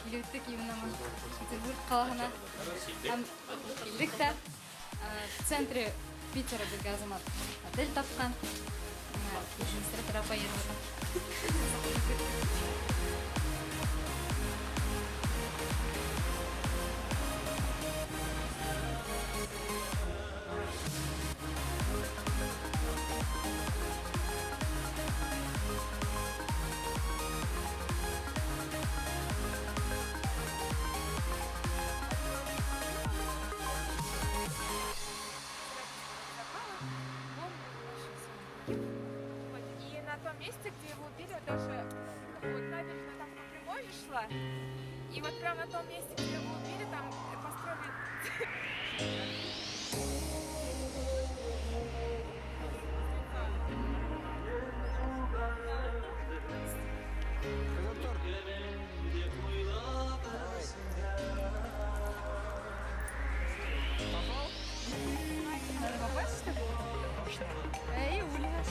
Килеп еттек именно Петербург ҡалаһына. Һәм килдек тә в центре Питера беҙгә Азамат отель тапҡан. Администратор апай йөрөп ята. И на том месте, где его убили, даже вот набережная там по прямой же шла. И вот прямо на том месте, где его убили, там построили. Надо попасть, что ли? Эй, Улья.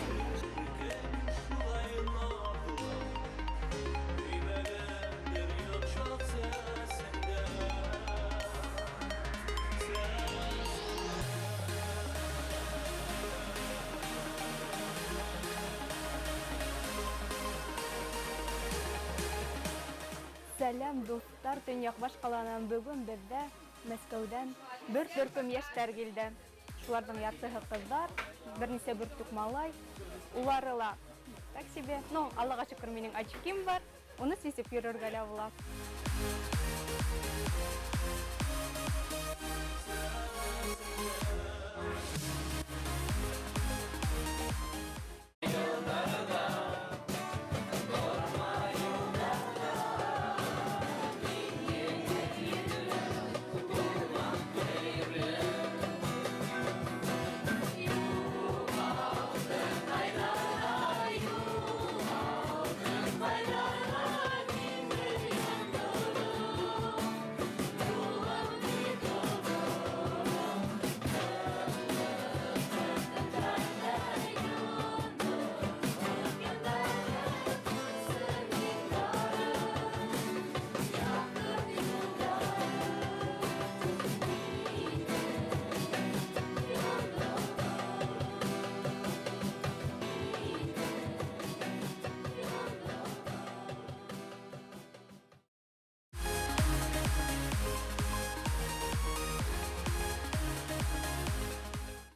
Сәләм, дуҫтар, төньяҡ баш ҡаланан бөгөн беҙҙә Мәскәүҙән бер төркөм йәштәр килде. Шуларҙың яртыһы ҡыҙҙар, бер нисә бөртөк малай. Улары ла так себе. Ну, Аллаға шөкөр, минең очким бар. Уны сисеп йөрөргә лә була.